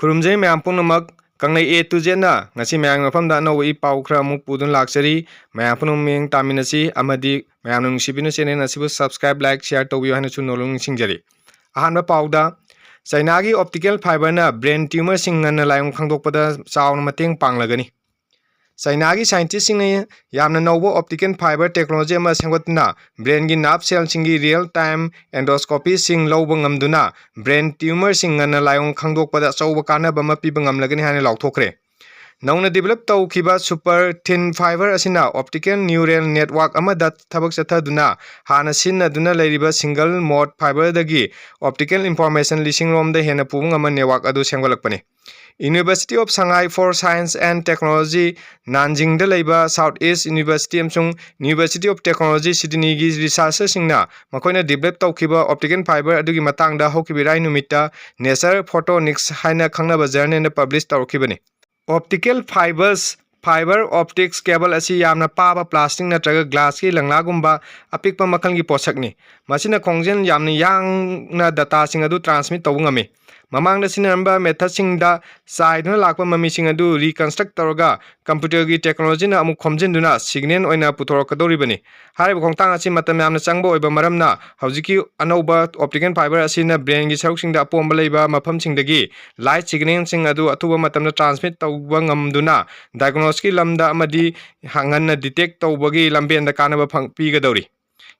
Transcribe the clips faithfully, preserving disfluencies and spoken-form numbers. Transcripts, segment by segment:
ꯈꯨꯔꯨꯝꯖꯩ ꯃꯌꯥꯝ ꯄꯨꯝꯅꯃꯛ꯫ ꯀꯪꯂꯩ A to Zꯅ ꯉꯁꯤ ꯃꯌꯥꯝꯒꯤ ꯃꯐꯝꯗ ꯑꯅꯧꯕ ꯏ ꯄꯥꯎ ꯈꯔ ꯑꯃꯨꯛ ꯄꯨꯗꯨꯅ ꯂꯥꯛꯆꯔꯤ꯫ ꯃꯌꯥꯝ ꯄꯨꯝꯅꯃꯛ ꯃꯤꯠꯌꯦꯡ ꯇꯥꯃꯤꯟꯅꯁꯤ ꯑꯃꯗꯤ ꯃꯌꯥꯝꯅ ꯅꯨꯡꯁꯤꯕꯤꯅ channel ꯑꯁꯤꯕꯨ subscribe, like, share ꯇꯧꯕꯤꯌꯨ ꯍꯥꯏꯅꯁꯨ ꯅꯣꯜꯂꯨꯛ ꯅꯤꯡꯁꯤꯡꯖꯔꯤ꯫ ꯑꯍꯥꯟꯕ ꯄꯥꯎꯗ, ꯆꯩꯅꯥꯒꯤ optical fiberꯅ brain tumorꯁꯤꯡ ꯉꯟꯅ ꯂꯥꯏꯑꯣꯡ ꯈꯪꯗꯣꯛꯄꯗ ꯆꯥꯎꯅ ꯃꯇꯦꯡ ꯄꯥꯡꯂꯒꯅꯤ꯫ ꯆꯩꯅꯥꯒꯤ scientistꯁꯤꯡꯅ ꯌꯥꯝꯅ ꯅꯧꯕ optical fiber technology ꯑꯃ ꯁꯦꯝꯒꯠꯇꯨꯅ brainꯒꯤ nerve cellꯁꯤꯡꯒꯤ real time endoscopyꯁꯤꯡ ꯂꯧꯕ ꯉꯝꯗꯨꯅ brain tumorꯁꯤꯡ ꯉꯟꯅ ꯂꯥꯏꯑꯣꯡ ꯈꯪꯗꯣꯛꯄꯗ ꯑꯆꯧꯕ ꯀꯥꯟꯅꯕ ꯑꯃ ꯄꯤꯕ ꯉꯝꯂꯒꯅꯤ ꯍꯥꯏꯅ ꯂꯥꯎꯊꯣꯛꯈ꯭ꯔꯦ꯫ ꯅꯧꯅ develop ꯇꯧꯈꯤꯕ super thin fiber ꯑꯁꯤꯅ optical neural network ꯑꯃꯗ ꯊꯕꯛ ꯆꯠꯊꯗꯨꯅ ꯍꯥꯟꯅ ꯁꯤꯖꯤꯟꯅꯗꯨꯅ ꯂꯩꯔꯤꯕ single mode fiberꯗꯒꯤ optical information ꯂꯤꯁꯤꯡ ꯔꯣꯝꯗ ꯍꯦꯟꯅ ꯄꯨꯕ ꯉꯝꯕ network ꯑꯗꯨ ꯁꯦꯝꯒꯠꯂꯛꯄꯅꯤ꯫ University of Shanghai for Science and Technology, ꯅꯥꯟꯖꯤꯡꯗ ꯂꯩꯕ South East University ꯑꯃꯁꯨꯡ University of Technology Sydneyꯒꯤ researcherꯁꯤꯡꯅ ꯃꯈꯣꯏꯅ develop ꯇꯧꯈꯤꯕ optical fiber ꯑꯗꯨꯒꯤ ꯃꯇꯥꯡꯗ ꯍꯧꯈꯤꯕ ꯏꯔꯥꯏ ꯅꯨꯃꯤꯠꯇ Nature Photonics ꯍꯥꯏꯅ ꯈꯪꯅꯕ journalꯗ publish ꯇꯧꯔꯛꯈꯤꯕꯅꯤ꯫ Optical fibers, fiber optics cable ꯑꯁꯤ ꯌꯥꯝꯅ ꯄꯥꯕ plastic ꯅꯠꯇ꯭ꯔꯒ glassꯀꯤ ꯂꯪꯂꯥꯒꯨꯝꯕ ꯑꯄꯤꯛꯄ ꯃꯈꯜꯒꯤ ꯄꯣꯠꯁꯛꯅꯤ꯫ ꯃꯁꯤꯅ ꯈꯣꯡꯖꯦꯜ ꯌꯥꯝꯅ ꯌꯥꯡꯅ dataꯁꯤꯡ ꯑꯗꯨ transmit ꯇꯧꯕ ꯉꯝꯃꯤ꯫ ꯃꯃꯥꯡꯗ ꯁꯤꯖꯤꯟꯅꯔꯝꯕ methodꯁꯤꯡꯗ ꯆꯥꯏꯗꯨꯅ ꯂꯥꯛꯄ ꯃꯃꯤꯁꯤꯡ ꯑꯗꯨ reconstruct ꯇꯧꯔꯒ computerꯒꯤ technologyꯅ ꯑꯃꯨꯛ ꯈꯣꯝꯖꯤꯟꯗꯨꯅ signal ꯑꯣꯏꯅ ꯄꯨꯊꯣꯔꯛꯀꯗꯧꯔꯤꯕꯅꯤ꯫ ꯍꯥꯏꯔꯤꯕ ꯈꯣꯡꯊꯥꯡ ꯑꯁꯤ ꯃꯇꯝ ꯌꯥꯝꯅ ꯆꯪꯕ ꯑꯣꯏꯕ ꯃꯔꯝꯅ ꯍꯧꯖꯤꯛꯀꯤ ꯑꯅꯧꯕ optical fiber ꯑꯁꯤꯅ brainꯒꯤ ꯁꯔꯨꯛꯁꯤꯡꯗ ꯑꯄꯣꯝꯕ ꯂꯩꯕ ꯃꯐꯝꯁꯤꯡꯗꯒꯤ light signalꯁꯤꯡ ꯑꯗꯨ ꯑꯊꯨꯕ ꯃꯇꯝꯗ transmit ꯇꯧꯕ ꯉꯝꯗꯨꯅ diagnoseꯀꯤ ꯂꯝꯗ ꯑꯃꯗꯤ ꯉꯟꯅ detect ꯇꯧꯕꯒꯤ ꯂꯝꯕꯦꯟꯗ ꯀꯥꯟꯅꯕ ꯐꯪ-, ꯄꯤꯒꯗꯧꯔꯤ꯫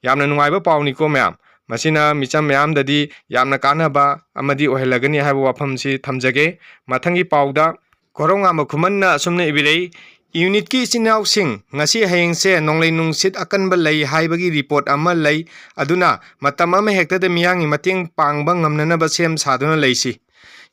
ꯌꯥꯝꯅ ꯅꯨꯡꯉꯥꯏꯕ ꯄꯥꯎꯅꯤꯀꯣ ꯃꯌꯥꯝ꯫ ꯃꯁꯤꯅ ꯃꯤꯆꯝ ꯃꯌꯥꯝꯗꯗꯤ ꯌꯥꯝꯅ ꯀꯥꯟꯅꯕ ꯑꯃꯗꯤ ꯑꯣꯏꯍꯜꯂꯒꯅꯤ ꯍꯥꯏꯕ ꯋꯥꯐꯝꯁꯤ ꯊꯝꯖꯒꯦ꯫ ꯃꯊꯪꯒꯤ ꯄꯥꯎꯗ ꯀꯣꯔꯧꯉꯥꯟꯕ ꯈꯨꯃꯟꯅ ꯑꯁꯨꯝꯅ ꯏꯕꯤꯔꯛꯏ, unitꯀꯤ ꯏꯆꯤꯟ ꯏꯅꯥꯎꯁꯤꯡ, ꯉꯁꯤ ꯍꯌꯦꯡꯁꯦ ꯅꯣꯡꯂꯩ ꯅꯨꯡꯁꯤꯠ ꯑꯀꯟꯕ ꯂꯩ ꯍꯥꯏꯕꯒꯤ report ꯑꯃ ꯂꯩ, ꯑꯗꯨꯅ ꯃꯇꯝ ꯑꯃ ꯍꯦꯛꯇꯗ ꯃꯤꯌꯥꯝꯒꯤ ꯃꯇꯦꯡ ꯄꯥꯡꯕ ꯉꯝꯅꯅꯕ ꯁꯦꯝ ꯁꯥꯗꯨꯅ ꯂꯩꯁꯤ꯫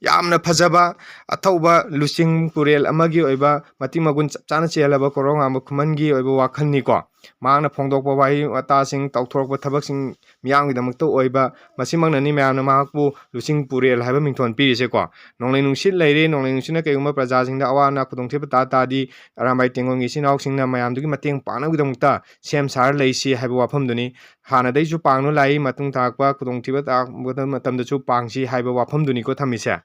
ꯌꯥꯝꯅ ꯐꯖꯕ ꯑꯊꯧꯕ ꯂꯨꯆꯤꯡ ꯄꯨꯔꯦꯜ ꯑꯃꯒꯤ ꯑꯣꯏꯕ ꯃꯇꯤꯛ ꯃꯒꯨꯟ ꯆꯞ ꯆꯥꯅ ꯆꯦꯜꯂꯕ ꯀꯣꯔꯧꯉꯥꯟꯕ ꯈꯨꯃꯟꯒꯤ ꯑꯣꯏꯕ ꯋꯥꯈꯜꯅꯤꯀꯣ꯫ ꯃꯍꯥꯛꯅ ꯐꯣꯡꯗꯣꯛꯄ ꯋꯥꯍꯩ ꯋꯥꯇꯥꯁꯤꯡ, ꯇꯧꯊꯣꯔꯛꯄ ꯊꯕꯛꯁꯤꯡ ꯃꯤꯌꯥꯝꯒꯤꯗꯃꯛꯇ ꯑꯣꯏꯕ, ꯃꯁꯤꯃꯛꯅꯅꯤ ꯃꯌꯥꯝꯅ ꯃꯍꯥꯛꯄꯨ ꯂꯨꯆꯤꯡ ꯄꯨꯔꯦꯜ ꯍꯥꯏꯕ ꯃꯤꯡꯊꯣꯟ ꯄꯤꯔꯤꯁꯦꯀꯣ꯫ ꯅꯣꯡꯂꯩ ꯅꯨꯡꯁꯤꯠ ꯂꯩꯔꯦ, ꯅꯣꯡꯂꯩ ꯅꯨꯡꯁꯤꯠꯅ ꯀꯩꯒꯨꯝꯕ ꯄ꯭ꯔꯖꯥꯁꯤꯡꯗ ꯑꯋꯥ ꯑꯅꯥ ꯈꯨꯗꯣꯡꯊꯤꯕ ꯇꯥ ꯇꯥꯔꯗꯤ, ꯑꯔꯥꯝꯕꯥꯏ ꯇꯦꯡꯒꯣꯜꯒꯤ ꯏꯆꯤꯟ ꯏꯅꯥꯎꯁꯤꯡꯅ ꯃꯌꯥꯝꯗꯨꯒꯤ ꯃꯇꯦꯡ ꯄꯥꯡꯅꯕꯒꯤꯗꯃꯛꯇ ꯁꯦꯝ ꯁꯥꯔ ꯂꯩꯁꯤ ꯍꯥꯏꯕ ꯋꯥꯐꯝꯗꯨꯅꯤ꯫ ꯍꯥꯟꯅꯗꯩꯁꯨ ꯄꯥꯡꯗꯨꯅ ꯂꯥꯛꯏ, ꯃꯇꯨꯡ ꯇꯥꯔꯛꯄ ꯈꯨꯗꯣꯡꯊꯤꯕ ꯇꯥꯔꯛꯄ ꯃꯇꯝꯗꯁꯨ ꯄꯥꯡꯁꯤ ꯍꯥꯏꯕ ꯋꯥꯐꯝꯗꯨꯅꯤꯀꯣ ꯊꯝꯃꯤꯁꯦ꯫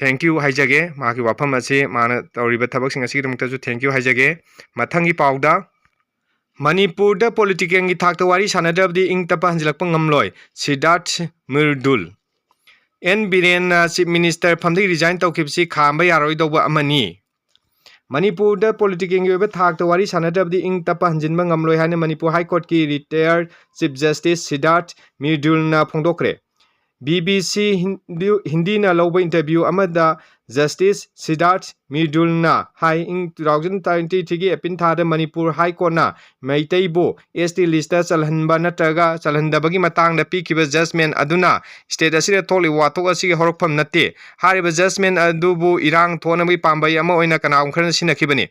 thank you ꯍꯥꯏꯖꯒꯦ꯫ ꯃꯍꯥꯛꯀꯤ ꯋꯥꯐꯝ ꯑꯁꯤ, ꯃꯥꯅ ꯇꯧꯔꯤꯕ ꯊꯕꯛꯁꯤꯡ ꯑꯁꯤꯒꯤꯗꯃꯛꯇꯁꯨ thank you ꯍꯥꯏꯖꯒꯦ꯫ ꯃꯊꯪꯒꯤ ꯄꯥꯎꯗ, ꯃꯅꯤꯄꯨꯔꯗ politicalꯒꯤ ꯊꯥꯛꯇ ꯋꯥꯔꯤ ꯁꯥꯟꯅꯗ꯭ꯔꯕꯗꯤ ꯏꯪ ꯇꯞꯄ ꯍꯟꯖꯤꯜꯂꯛꯄ ꯉꯝꯂꯣꯏ, ꯁꯤꯗꯥꯔꯊ ꯃꯤꯔꯗꯨꯜ꯫ ꯑꯦꯟ ꯕꯤꯔꯦꯟꯅ Chief Minister ꯐꯝꯗꯒꯤ resign ꯇꯧꯈꯤꯕꯁꯤ ꯈꯥꯝꯕ ꯌꯥꯔꯣꯏꯗꯧꯕ ꯑꯃꯅꯤ꯫ ꯃꯅꯤꯄꯨꯔꯗ politicalꯒꯤ ꯑꯣꯏꯕ ꯊꯥꯛꯇ ꯋꯥꯔꯤ ꯁꯥꯟꯅꯗ꯭ꯔꯕꯗꯤ ꯏꯪ ꯇꯞꯄ ꯍꯟꯖꯤꯟꯕ ꯉꯝꯂꯣꯏ ꯍꯥꯏꯅ ꯃꯅꯤꯄꯨꯔ High Courtꯀꯤ retired Chief Justice ꯁꯤꯗꯥꯔꯊ ꯃꯤꯔꯗꯨꯜꯅ ꯐꯣꯡꯗꯣꯛꯈ꯭ꯔꯦ꯫ ꯕꯤ ꯕꯤ ꯁꯤ ꯍꯤꯟꯗꯨ, ꯍꯤꯟꯗꯤꯅ ꯂꯧꯕ interview ꯑꯃꯗ Justice ꯁꯤꯗꯥꯔꯊ ꯃꯤꯔꯗꯨꯜꯅ ꯍꯥꯏ, ꯏꯪ two thousand twenty threeꯒꯤ April ꯊꯥꯗ ꯃꯅꯤꯄꯨꯔ High Courtꯅ ꯃꯩꯇꯩꯕꯨ S T listꯇ ꯆꯜꯍꯟꯕ ꯅꯠꯇ꯭ꯔꯒ ꯆꯜꯍꯟꯗꯕꯒꯤ ꯃꯇꯥꯡꯗ ꯄꯤꯈꯤꯕ judgment ꯑꯗꯨꯅ state ꯑꯁꯤꯗ ꯊꯣꯛꯂꯤꯕ ꯋꯥꯊꯣꯛ ꯑꯁꯤꯒꯤ ꯍꯧꯔꯛꯐꯝ ꯅꯠꯇꯦ꯫ ꯍꯥꯏꯔꯤꯕ judgment ꯑꯗꯨꯕꯨ ꯏꯔꯥꯡ ꯊꯣꯛꯅꯕꯒꯤ ꯄꯥꯝꯕꯩ ꯑꯃ ꯑꯣꯏꯅ ꯀꯅꯥꯒꯨꯝꯕ ꯈꯔꯅ ꯁꯤꯖꯤꯟꯅꯈꯤꯕꯅꯤ꯫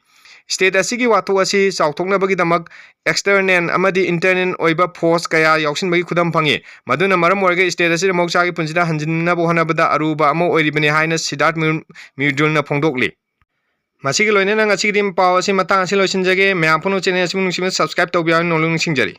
State ꯑꯁꯤꯒꯤ ꯋꯥꯊꯣꯛ ꯑꯁꯤ ꯆꯥꯎꯊꯣꯛꯅꯕꯒꯤꯗꯃꯛ external ꯑꯃꯗꯤ internal ꯑꯣꯏꯕ force ꯀꯌꯥ ꯌꯥꯎꯁꯤꯟꯕꯒꯤ ꯈꯨꯗꯝ ꯐꯪꯏ꯫ ꯃꯗꯨꯅ ꯃꯔꯝ ꯑꯣꯏꯔꯒ state ꯑꯁꯤꯗ ꯃꯍꯧꯁꯥꯒꯤ ꯄꯨꯟꯁꯤꯗ ꯍꯟꯖꯤꯟꯅꯕ ꯍꯣꯠꯅꯕꯗ ꯑꯔꯨꯕ ꯑꯃ ꯑꯣꯏꯔꯤꯕꯅꯤ ꯍꯥꯏꯅ ꯁꯤꯗꯥꯔꯊ ꯃꯤꯔ-, ꯃꯤꯔꯗꯨꯜꯅ ꯐꯣꯡꯗꯣꯛꯂꯤ꯫ ꯃꯁꯤꯒꯤ ꯂꯣꯏꯅꯅ ꯉꯁꯤꯒꯤꯗꯤ ꯄꯥꯎ ꯑꯁꯤ ꯃꯇꯥꯡ ꯑꯁꯤ ꯂꯣꯏꯁꯤꯟꯖꯒꯦ꯫ ꯃꯌꯥꯝ ꯄꯨꯝꯅꯃꯛ channel ꯑꯁꯤꯕꯨ ꯅꯨꯡꯁꯤꯕꯅ subscribe ꯇꯧꯕꯤꯌꯨ ꯍꯥꯏꯅ ꯅꯣꯡꯂꯨꯛ ꯅꯤꯡꯁꯤꯡꯖꯔꯤ꯫